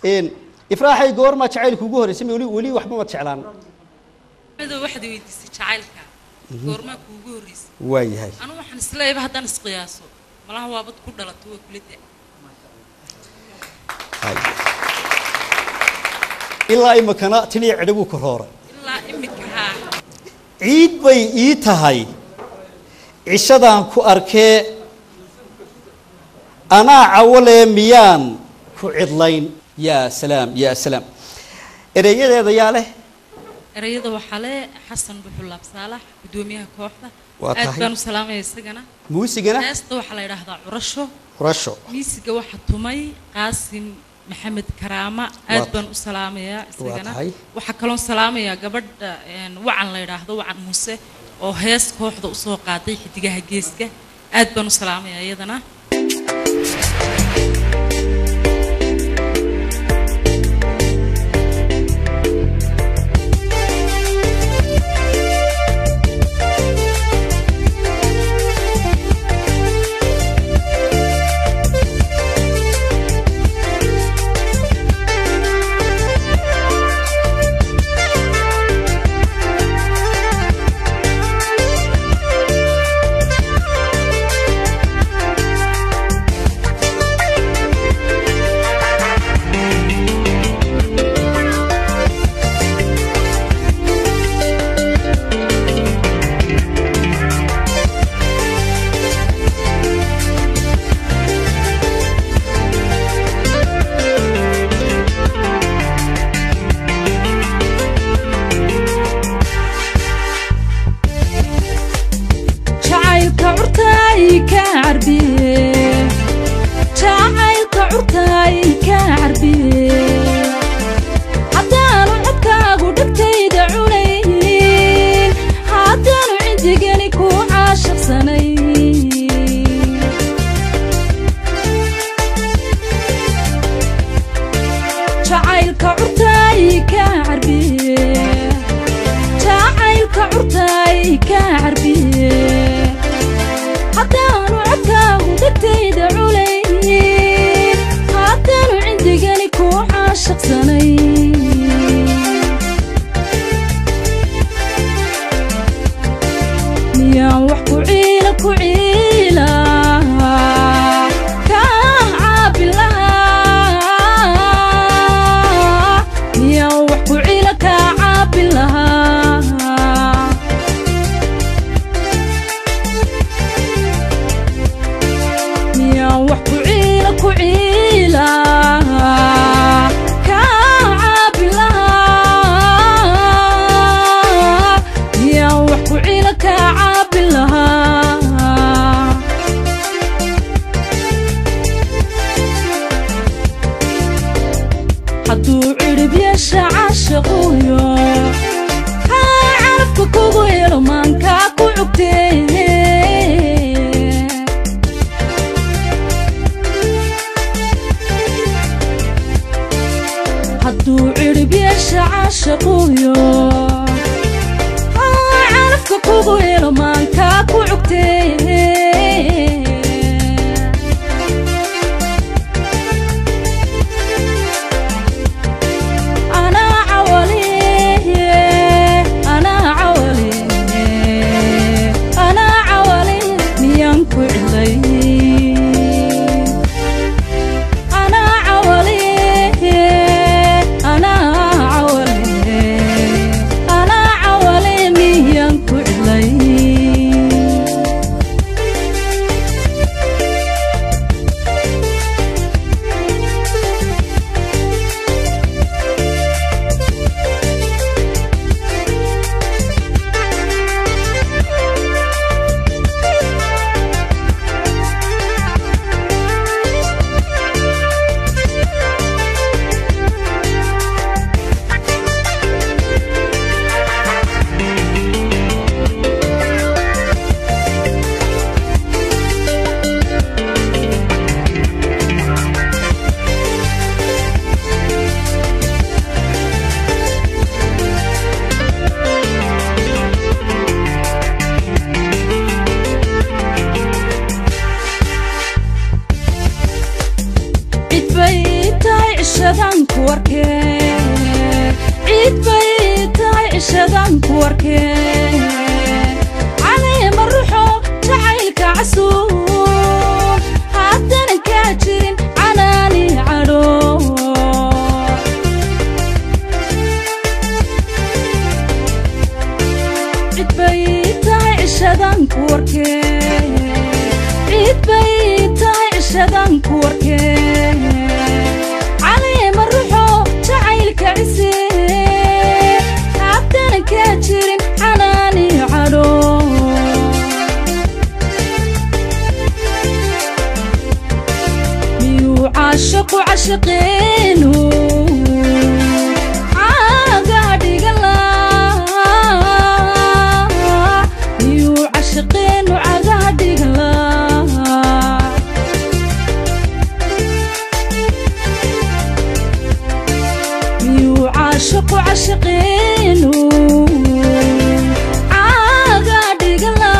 Ifraaxay, goormaa jacaylku ugu horreysay? Weli weli waxba ma jeclaan. Madow, waxaad weydiisay jacaylka goormaa kuugu horreysay. Waayahay. Anu waxaan isleeyahay haddaan isqiyaaso, malaha waabad ku dhalato, waa kula da. Ilaa imikana tiniyo cidhibuu ku rooray. Ilaa imika, haa. Ciid bay ii tahay cishadaan ku arkee, anaa cawalee miyaan ku cidlayn. Yaa salaam, yaa salaam. Ereyadeeda yaa leh? Ereyada waxaa le Xasan Buxulaab Saalax, guddoomiyaha kooxda. Waa aad tahay. Baan u salaamaya isagana. Muusigana? Heesta waxaa la yidhaahdaa Curasho. Curasho. Miisiga waxaa tumay Qaasim Maxamed Karaama. Aad baan u salaamayaa isagana. Tahay. Waxaa kaloon salaamayaa gabadha Wacan la yidhaahdo, Wacan Muuse, oo hees kooxda usoo qaaday Xidigaha Geeska. Aad baan u salaamayaa iyadana. Jacaylka curtaay ka carbiye, jacaylka curtaay ka carbiye, haddaanu codkaagu dhegtayda cunayn, haddaanu cindigani ku caashiqsanay. Jacaylka curtaay ka carbiye, jacaylka curtaay ka carbiye, haddaanu codkaagu dhegtayda culayn, haddaanu cindigani ku caashiqsanay. Miyaan wax ku ciila ku ciila kaa caabin lahaa? Miyaan wax ku ciila kaa caabin lahaa? Miyaan wax ku ciila ku ciila kaa caabin lahaa? Miyaan wax ku ciila kaa caabin lahaa? Hadduu cidhib yeesha caashaquyo, haa, carabka kugu helo, maankaa ku cugtee. Hadduu cidhib yeesha caashaquyo, haa, carabka kugu helo, maankaa ku cugtee. Anaa cawale, anaa cawale, anaa cawale, miyaan ku cidlay? Anaa cawale, anaa cawale, anaa cawale, miyaan ku cidlay? cishadan ku arkee, ciid bay tahay cishadan ku arkee. Caleema ruxo jacaylka casuub, haddana kaa jirin canaani cadho. Cid bay tahay cishadan ku arkee, ciid bay tahay cishadan ku arkee. Caleema ruxo jacaylka cise, haddana kaa jirin canaani cadho. Miyuu caashaqu cashaqeenu caagaa dhigala? Miyuu cashaqeenu cagaha dhigala? Miyuu caashaqu cashaqeenu caagaa dhigala?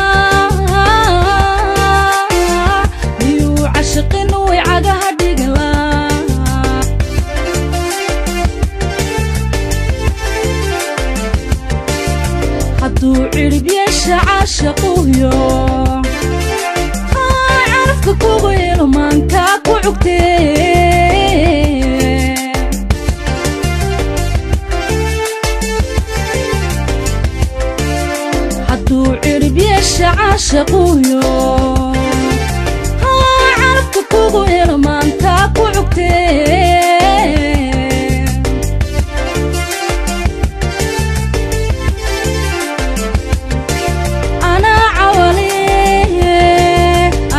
Miyuu cashaqeenu way cagaha dhigala? Hadduu cirib yeesha caashaquyo carafka kugu yelo, maankaa ku cugtee. Hadduu cirib yeesha caashaquyo carafka kugu yelo, maankaa ku cugtee. أنا عولي،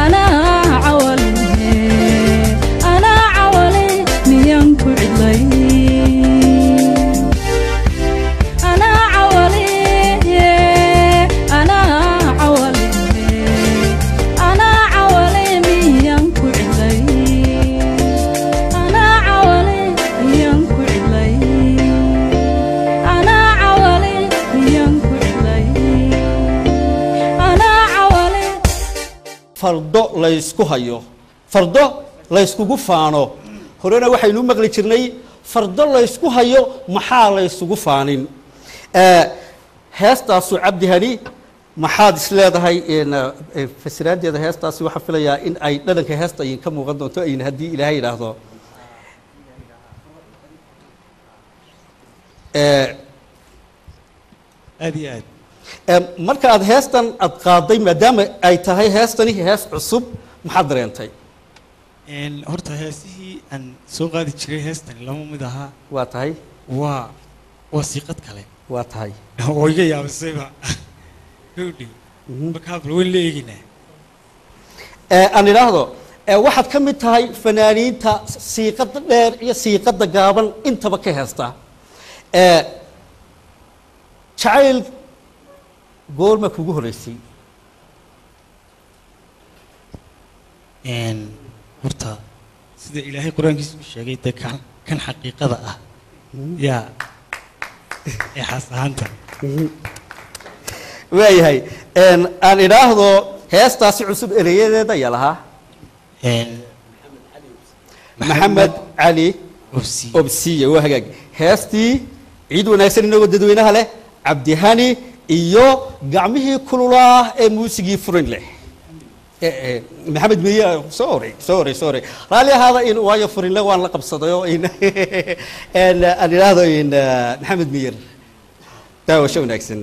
أنا عولي، أنا عولي، ميانكو عدلي. أنا عولي، أنا عولي، أنا عولي، ميانكو عدلي. أنا عولي، ميانكو عدلي. أنا عولي، ميانكو عدلي. أنا عولي. Fardo laysku hayo, fardo layskugu faano. Horena waxaynu u maqli jirnay fardo laysku hayo maxaa laysugu faanin. Heestaasu Cabdihani maxaad is leedahay fasiraadeeda heestaasi? Waxaan filayaa in ay dhadhanka heesta idin ka muuqan doonto ayn haddii Ilaahay yidhaahdo. Aad iyo aad. Marka aad heestan aad qaaday, maadaama ay tahay heestani hees cusub, maxaad dareentay? Horta heesihii aan soo qaadi jiray heestani lama mid ahaa. Waa tahay. Waa siiqad kale. Waa tahay. Oo iga yaabisayba gawdhi. Markaa bal weyn la eeginaa. Aan idhaahdo waxaad ka mid tahay fanaaniinta siiqada dheer iyo siiqada gaaban intaba ka heesta. Jacayl goorma kugu horeysay? Horta sida Ilaahay qur-aankiisa u sheegay dee kan xaqiiqada ah yaa ee xaas ahaanta. Waayahay. Aan idhaahdo heestaasi cusub ereyadeeda ayaa lahaa Maxamed Cali Obsi. Obsiye. Waa hagaag. Heestii ciid wanaagsan inagoo dadweynaha leh, Cabdihani iyo gacmihii kululaa ee muusigii furin leh. Maxamed miye, sorry, sorry, sorry, raalli ahaada in waayo furinle waan la qabsaday oo in aan idhaahdo in Maxamed Miyir. Daawasho wanaagsan.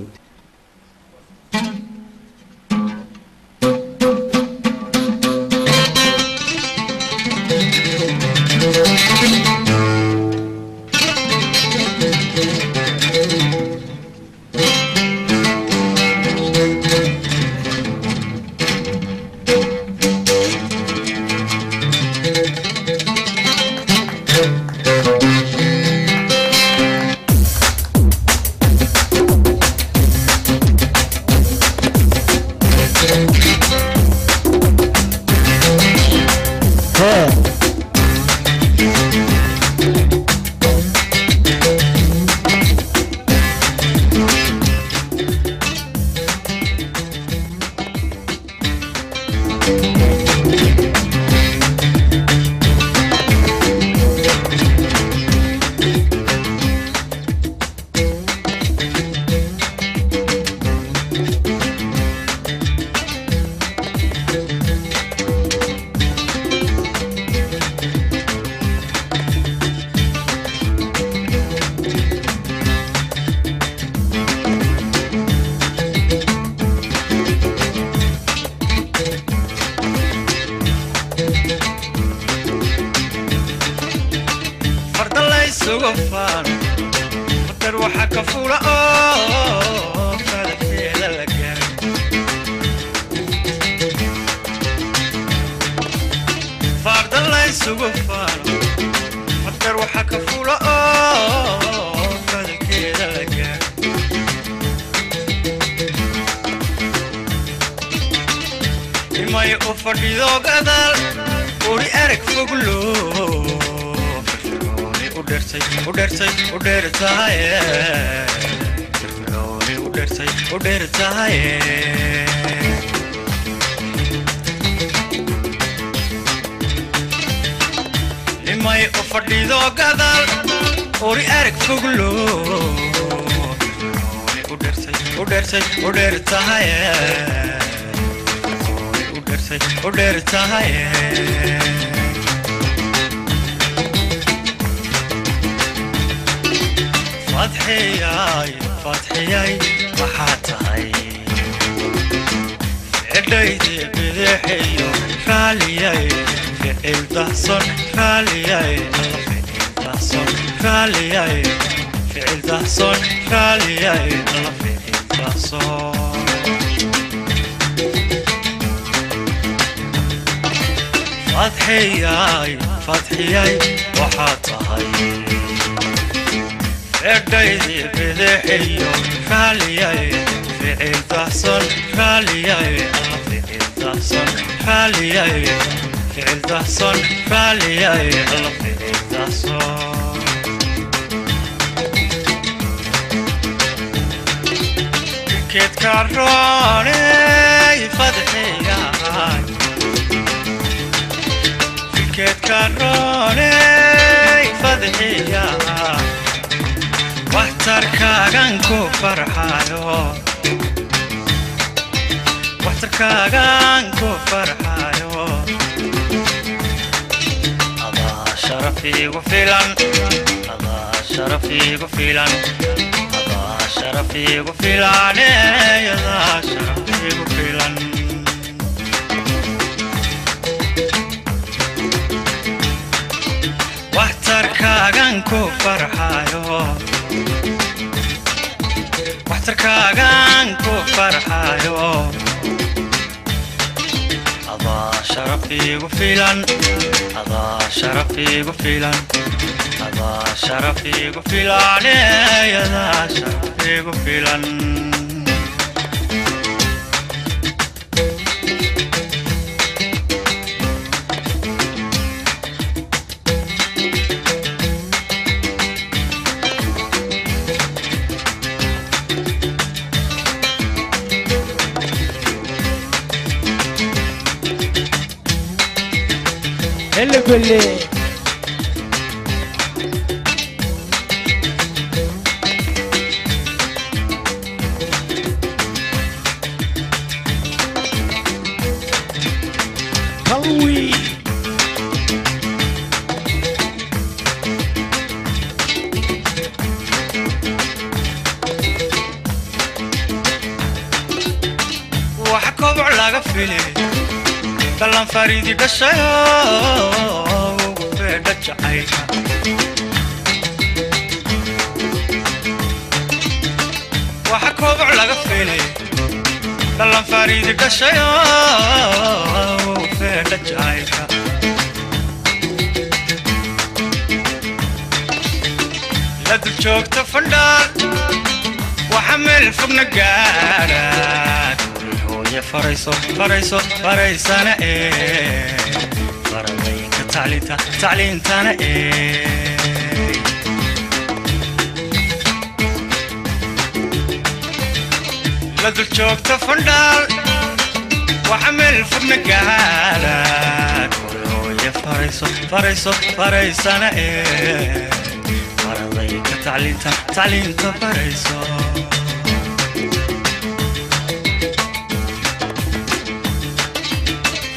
Tacliinta tacliinta barayso.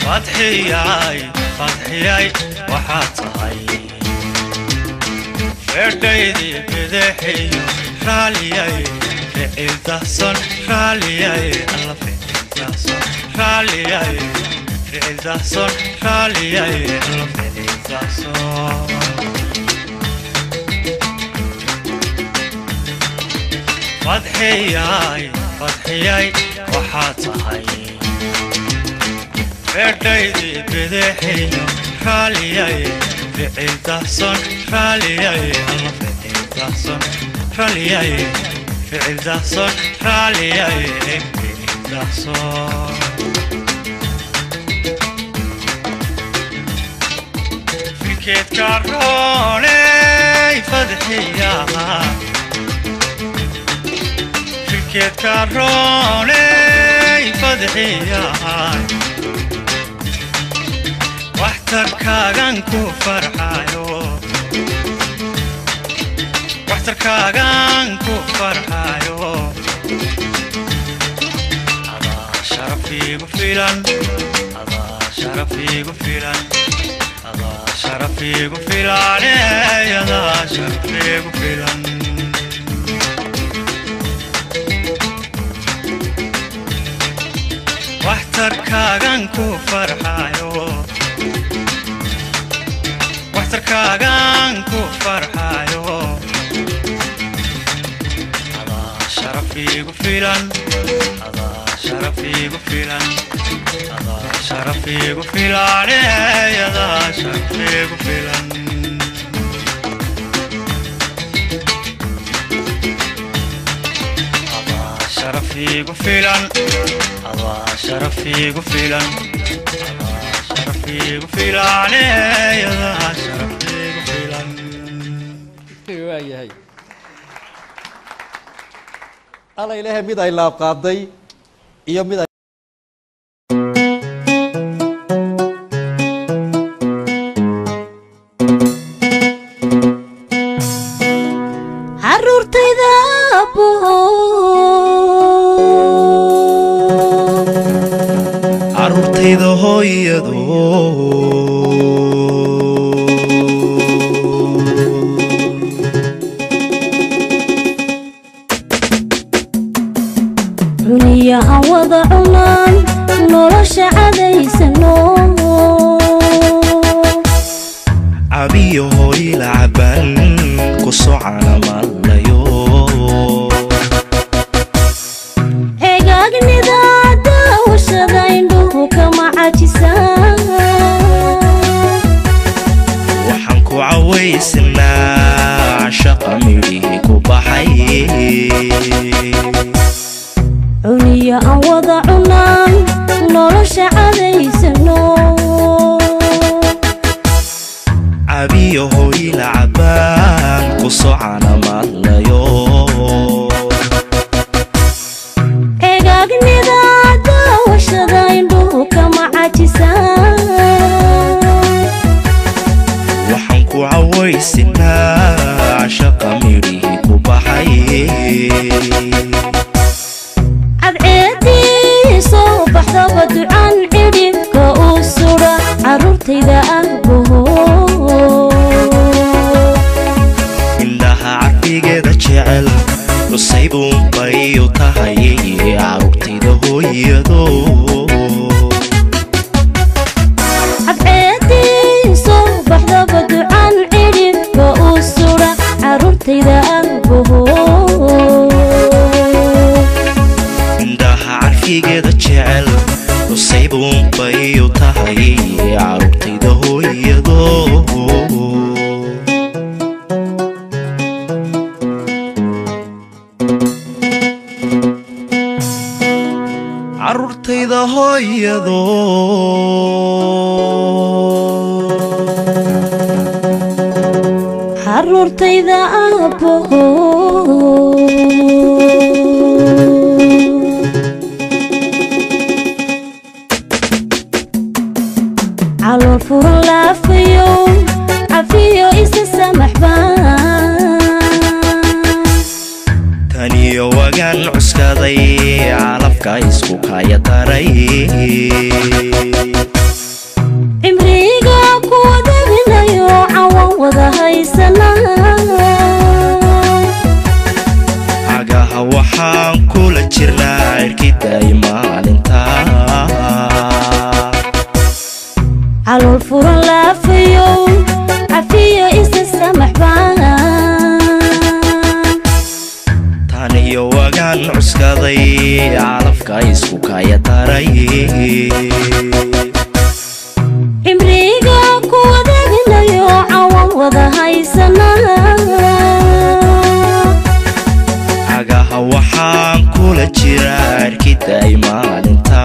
Fadxiyay, fadxiyay, waxaad tahay feerdhaydii bidexiyo raaliyay, ficil dahson raaliyay, alla ficil dahson raaliyay, ficil dahson raaliyay, alla ficil dahson. Fadxiyay, fadxiyay, waxaad tahay feerdhaydii bidexiyo raaliyay, ficil dahson raaliyay, alla ficil dahson raaliyay, ficil dahson raaliyay, ficil dahson. Filkeedka rooney fadxiyaha, filkeedka rooney fadxiyaha, waxtarkaagan ku farxayo, waxtarkaagan ku farxayo. Adaa sharaf iigu filan, adaa sharaf iigu filan, adaa sharaf iigu filane, adaa sharaf iigu filan. Waxtarkaagan ku farxayo, waxtarkaagan ku farxayo. Adaa sharaf iigu filan, adaa sharaf iigu filan, adaa sharaf iigu filane, adaa sharaf iigu filan. Adaa sharaf iigu filan, adaa sharaf iigu filan, adaa sharaf iigu filane, adaa sharaf iigu filan. Waayahay, alla ilaahay, mid ay laab qaaday iyo mid ay Caruurtayda abo, Carruurtayda hooyado, cuniya aan wada cunaan nolosha cadaysano. Cabiyo hooyla caban ku socanamalayo. Ceegaagnida daawashada indhuhu kama cajisaan. Waxaan ku cawaysanaa shaqa midhihii ku baxay. Cuniya aan wada cunaan nolosha cadaysano. Cabiyo hooyla caban ku socanamalayo. Ceegaagnida daawashada indhuhu kama cajisaan. Waxaan ku cawaysanaa shaqa midhihii ku baxay. Cadceedii soo baxdaba ducaan cidhibka u sudha carruurtayda aabbaho. Indhaha carfigeeda jecel cusaybuunbay u tahay carruurtayda hooyado. Cadceedii soo baxdaba ducaan cidhibka u sudha carruurtayda aabbaho. Indhaha carfigeeda jecel cusaybuunbay u tahay carruurtayda hooyado. Carruurtayda hooyado, Carruurtayda aabbaho. Calool furan laafayo cafiyo isa samax baan. wagaan cuskaday calafka isku kaya daray Cimriga ku wadaagnayo cawan wada haysanaa. Cagaha waxaan kula jirnaa cirkiday maalinta. Calool furan laafayo cafiyo isa samax baan. Tan iyo wagaan cuskaday calafka isku kaya daray Cimriga ku wadaagnayo cawan wada haysanaa. Cagaha waxaan kula jiraa cirkiday maalinta.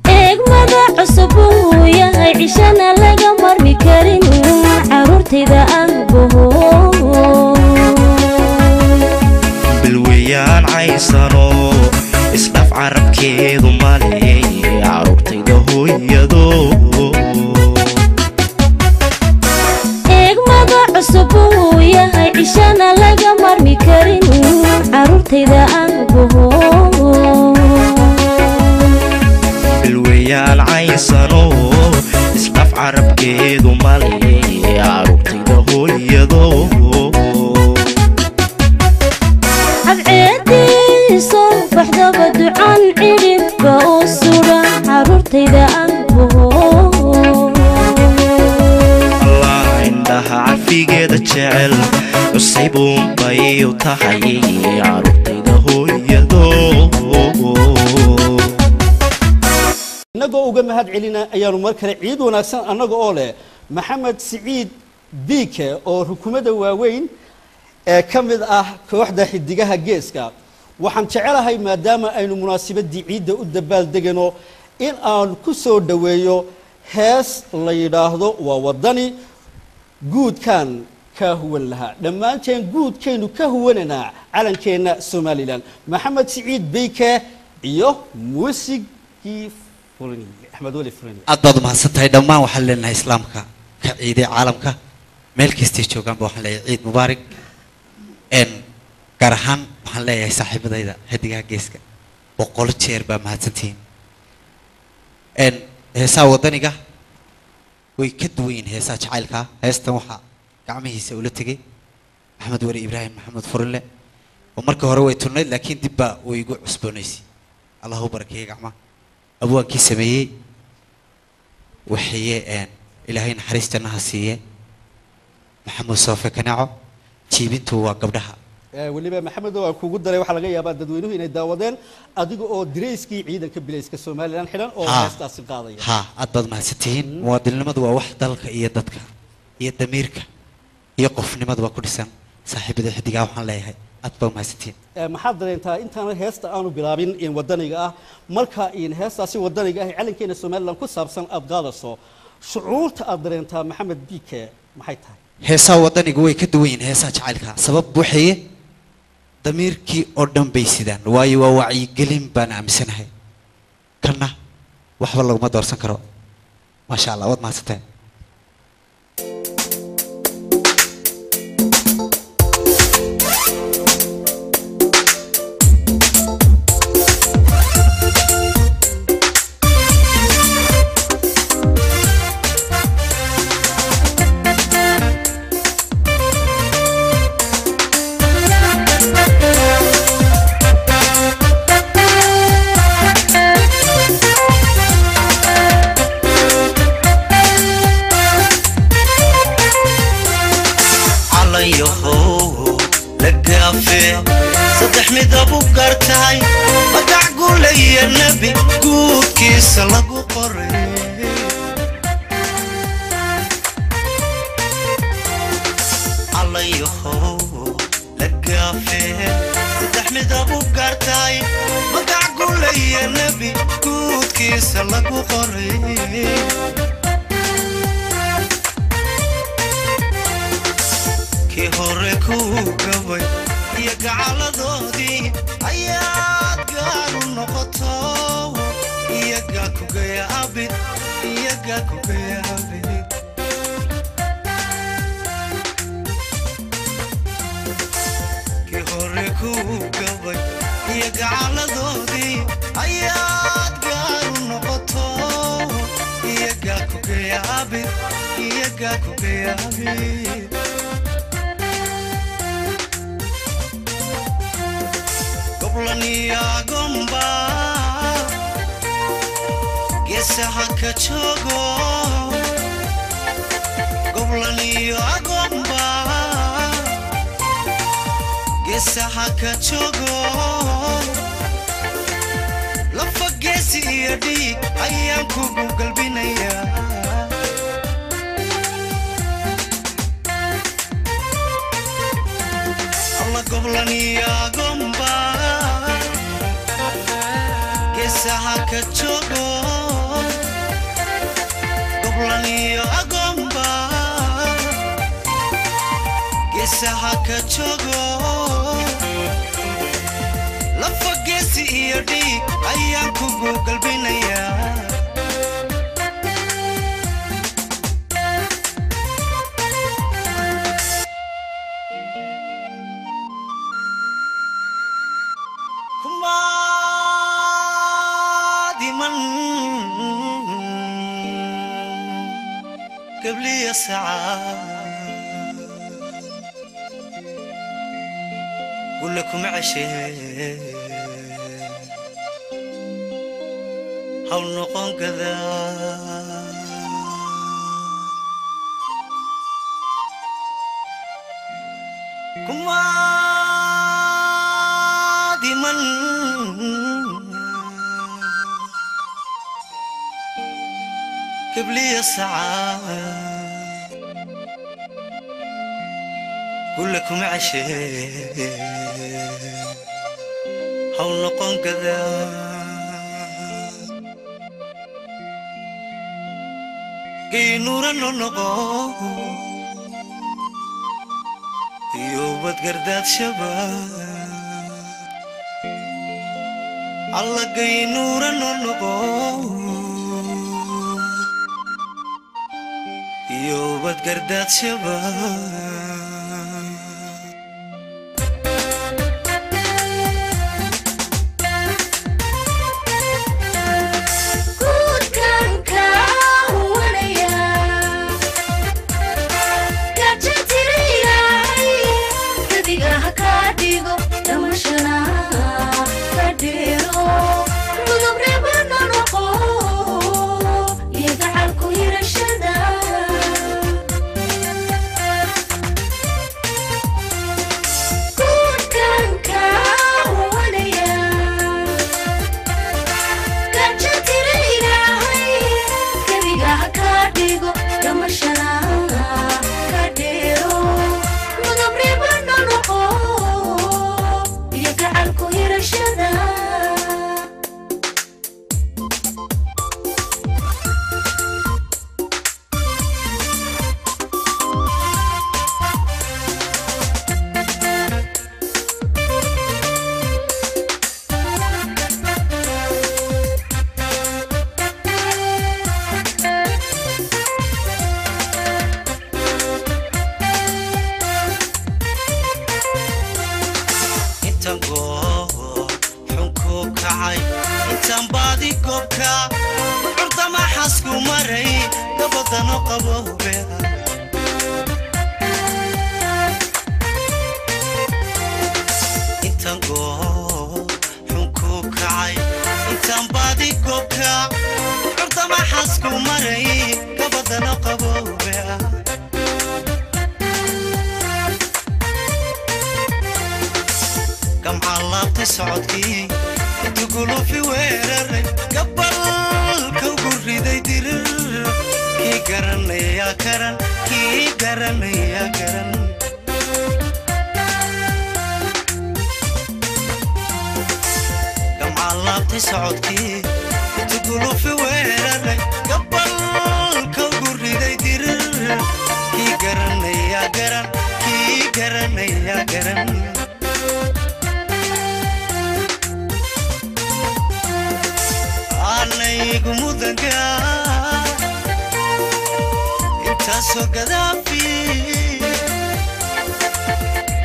Eegmada cusub uu yahay cishana laga marmi karin caruurtayda aan boho. Bilweyaan caysano isdhaf carabkeedu male caruurtayda hooyado. Eegmada cusub uu yahay cishana laga marmi karin caruurtayda aan boho. Bilweyaan caysano isdhaf carabkeedu male caruurtayda hooyado. Cadceediiso baxdaba ducaan cidhibka u sudha caruurtayda aan boho. Allah indhaha cafigeeda jecel cusaybuun bay u tahay caruurtayda hooyado. Innagoo uga mahad celina ayaanu mar kale ciid wanaagsan annaga oo leh Maxamed Siciid Biike oo rukumada waaweyn ee ka mid ah kooxda Xidigaha Geeska. Waxaan jecelahay maadaama aynu munaasabadii ciidda u dabaaldegano in aan ku soo dhoweeyo hees la yidhaahdo waa wadani guudkan ka huwan lahaa. Dhammaanteen guudkaynu ka huwananaa calankeenna Somalilan. Maxamed Siciid Biike iyo muusigii Furini, Axmed Weli Furini. Aad baad umahadsan tahay. Dhammaan waxaan leenahay islaamka ka ciiday caalamka meel kastay joogaanba waxaan leeyahay ciid mubaarak. Gaar ahaan waxaan leeyahay saaxiibadayda Xidigaha Geeska 100 jeer baa mahadsantihiin. Heesaha wadaniga way ka duwan yihiin heesaha jacaylka. Heestan waxaa gacmihiisa ula tegey Maxamed Weli Ibraahim Maxamed Furinle oo markii hore way turnayd laakiin dib baa way igu cusboonaysay. Allahu barakeeye gacmaha abwaankii sameeyey waxaye Ilaahay naxariis jannaha siiye Maxamuud Soofe Kaneeco. Jiibintu waa gabdhaha. Weliba Maxamed oo aan kugu daray waxaa laga yaabaa dadweynuhu inay daawadeen adiga oo dareyskii ciidanka bilayska Somalilan xidhan oo heestaasi qaadaya. Ha, aad baad mahadsantihiin. Muwaadinnimadu waa wax dalka iyo dadka iyo damiirka iyo qofnimadu waa ku dhisan. Saaxiibada xidigaha waxaan leeyahay aad baa mahadsantihiin. Maxaad dareentaa intaana heesta aanu bilaabin in wadaniga ah marka in heestaasi wadaniga ah ee calankeena Somalilan ku saabsan aad qaadayso shucuurta aad dareentaa Maxamed Biike maxay tahay? Heesaha wadanigu way ka duwan yihiin heesaha jacaylka. Sabab waxaye damiirkii oo dhan bay sidaan, waayo waa wacyigelin baan aaminsanahay. Kanna waxba laguma doorsan karo. Maasha Allah, waad mahadsantahay. Calanyahow la gaafe saddex midab u gartahay magac gulaya nebi guudkiisa lagu qoray. Calanyahow la gaafe saddex midab u gartahay magac gulaya nebi guudkiisa lagu qoray. Kii hore kuu gabay iyo gacaladoodii ayaad gaar u noqoto iyagaa kugaya abid iyagaa kugaya abid. ku gabay iyo gacaladoodii ayaad gaar u noqoto iyagaa ku gayaabid iyagaa ku gayaabid goblan iyo agomba geesaha ka joogo goblan iyo agomba geesaha ka joogo lafa geesi iyo dhiig ayaan kugu galbinayaa alla goblan iyo agomba geesaha ka joogo goblan iyo agomba geesaha ka joogo lafa geesi iyo dhiig ayaan kugu galbinayaa kumaadiman qabliya saacad ولا كم عشي هاو نقون كذا كما دمن قبلي الساعة كلكم عشي هاو نقون كذا كي نورا نقو يوبت قردات شباب الله كي نورا نقو يوبت قردات شباب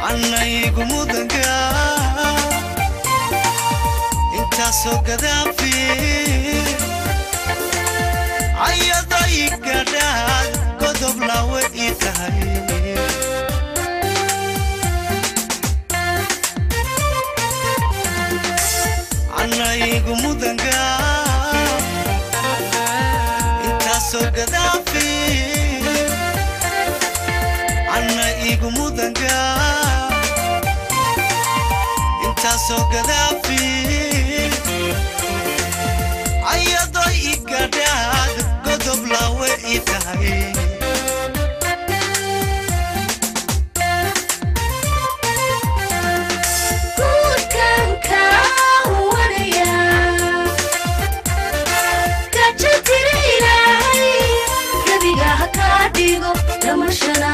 Anaygu mudanka. Intaasoo gadaafi ayadoo i gadhaad godob lawe ii tahay. Anna igu mudanga intaasoo gadaafi anna igu mudanga intaasoo gadaafi ayadoo i gadhaad godob lawe ii tahay. Guurkanka wanaya gajo tira ilaahay gabiga ha kaa dhigo dhamashana.